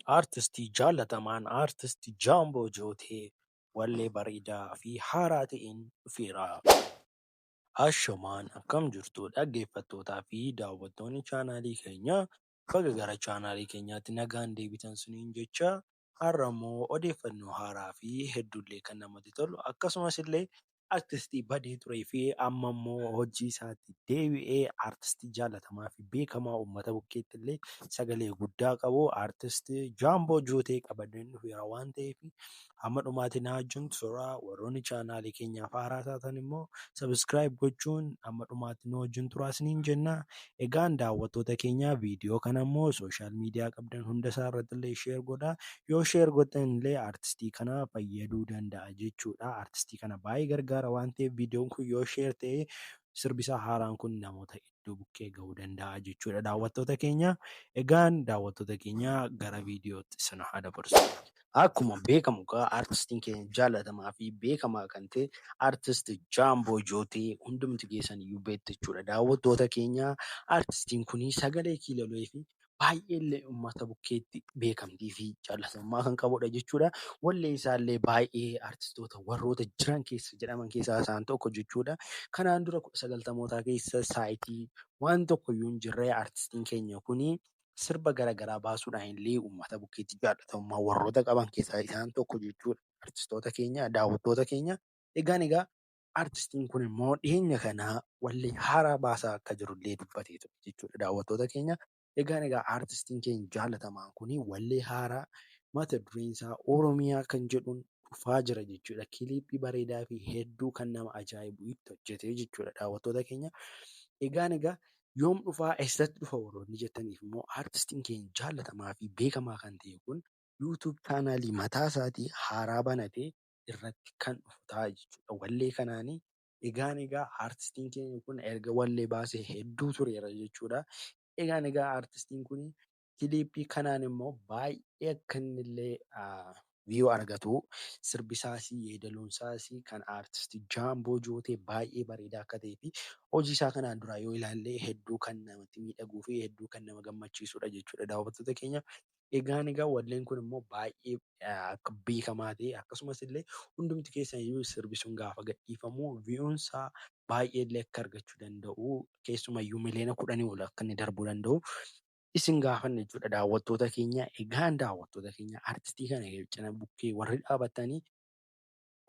Aartistii jaallatamaan Aartist Jaamboo Jootee wallee bareedaa fi haaraa ta'een dhufeera. Ashamaan akkam jirtu dhaggeeffattootaa fi daawwattoonni chaanaalii keenyaa, baga gara chaanaalii keenyaatti nagaan deebitan isiniin jecha. Har'a immoo odeeffannoo haaraa fi hedduullee kan namatti tolu, akkasumas illee aartistii badee turee fi amma immoo hojii isaatti deebi'ee, aartistii jaallatamaa fi beekamaa uummata bukkeetti illee sagalee guddaa qabu, aartistii Jaamboo Jootee qabadheen dhufeera waan ta'eef, hamma dhumaatii na wajjin tura. Warroonni chaanaalii keenyaaf haaraa taatan immoo subscribe gochuun hamma dhumaatti nu wajjin turaa isiniin jenna. Egaan daawwattoota keenya, viidiyoo kana immoo social media qabdan hunda isaa irratti illee share godhaa. Yoo share gootan illee aartistii kana fayyaduu danda'a jechuudha. Aartistii kana baay'ee gargaara waan ta'eef, viidiyoon kun yoo share ta'e, sirbi isaa haaraan kun namoota hedduu bukkee gahuu danda'a jechuudha, daawwattoota keenya. Egaan daawwattoota keenya, gara viidiyootti isin haa dabarsu. Akkuma beekamu egaa, aartistiin keenya jaallatamaa fi beekamaa kan ta'e Aartist Jaamboo Jootee hundumti keessan iyyuu beektu jechuudha. Daawwattoota keenya, aartistiin kun sagalee kiilolee fi baay'ee illee uummata bukkeetti beekamtii fi jaallatamummaa kan qabudha jechuudha. Wallee isaallee baay'ee aartistoota warroota jiran keessa jedhaman keessaa isaan tokko jechuudha. Kanaan dura 1990mootaa keessa saayitii waan tokko iyyuu hin jirre, aartistiin keenya kuni sirba garaagaraa baasuudhaan illee uummata bukkeetti jaallatamummaa warroota qaban keessaa isaan tokko jechuudha. Aartistoota keenya, daawwattoota keenya. Egaan aartistiin kun immoo dhiyeenya kana wallee haaraa baasaa akka jirullee dubbatee ture jechuudha, daawwattoota keenya. Egaan aartistiin keenya jaallatamaan kun wallee haaraa mata dureen isaa Oromiyaa kan jedhuun dhufaa jira jechuudha. Kiliippii bareedaa fi hedduu kan nama ajaa'ibu itti hojjetee jechuudha, daawwattoota keenya. Egaan yoom dhufaa, eessatti dhufa warroonni jettaniif immoo, aartistiin keenya jaallatamaa fi beekamaa kan ta'e kun YouTube chaanaalii mataa isaatii haaraa banatee irratti kan dhufu ta'a jechuudha. Wallee kanaanii egaan aartistiin keenya kun erga wallee baasee hedduu tureera jechuudha. Egaan aartistiin kun kiliippii kanaan immoo baay'ee akka inni illee view argatu, sirbi isaas, yeedaloon isaas kan aartistii Jaamboo Jootee baay'ee bareedaa akka ta'ee fi hojii isaa kanaan duraa yoo ilaalle hedduu kan namatti miidhaguu fi hedduu kan nama gammachiisudha jechuudha, daawwattoota keenya. Egaan walleen kun immoo baay'ee akka beekamaa ta'e, akkasumas illee hundumti keessan iyyuu sirbi sun gaafa gadhiifamu view'n isaa baay'ee illee akka argachuu danda'u, keessumayyuu 10 miliyoona ol akka inni darbuu danda'u isin gaafanna jechuudha, daawwattoota keenya. Egaan daawwattoota keenya, aartistii kana cina bukkee warri dhaabatanii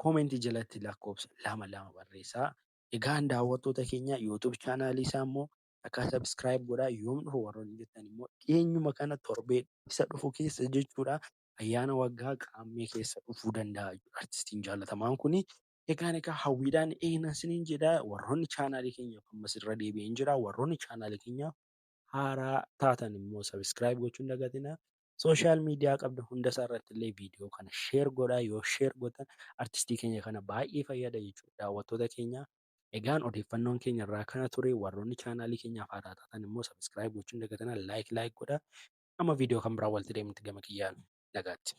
koomentii jalatti lakkoofsa 2 2 barreessaa. Egaan daawwattoota keenya, YouTube chaanaalii isaa immoo akka subscribe godhaa. Yoom dhufu warroonni jettan immoo, dhiyeenyuma kana, torbee isa dhufu keessa jechuudha. Ayyaana waggaa qaammee keessa dhufuu danda'a artistiin jaallatamaan kuni. Egaan hawwiidhaan eegna isiniin jedha. Warroonni chaanaalii keenyaaf, ammas irra deebi'een jira, warroonni chaanaalii keenyaaf haaraa taatan immoo subscribe gochuu hin dagatinaa. Social media qabdu hunda isaa irratti illee viidiyoo kana share godhaa. Yoo share gootan artistii keenya kana baay'ee fayyada jechuudha, daawwattoota keenya. Egaan odeeffannoon keenya irraa kana ture. Warroonni chaanaalii keenyaaf haaraa taatan immoo subscribe gochuu hin dagatinaa. Like like godhaa. Amma viidiyoo kan biraa walitti deemnutti gama kiyyaan nagaatti.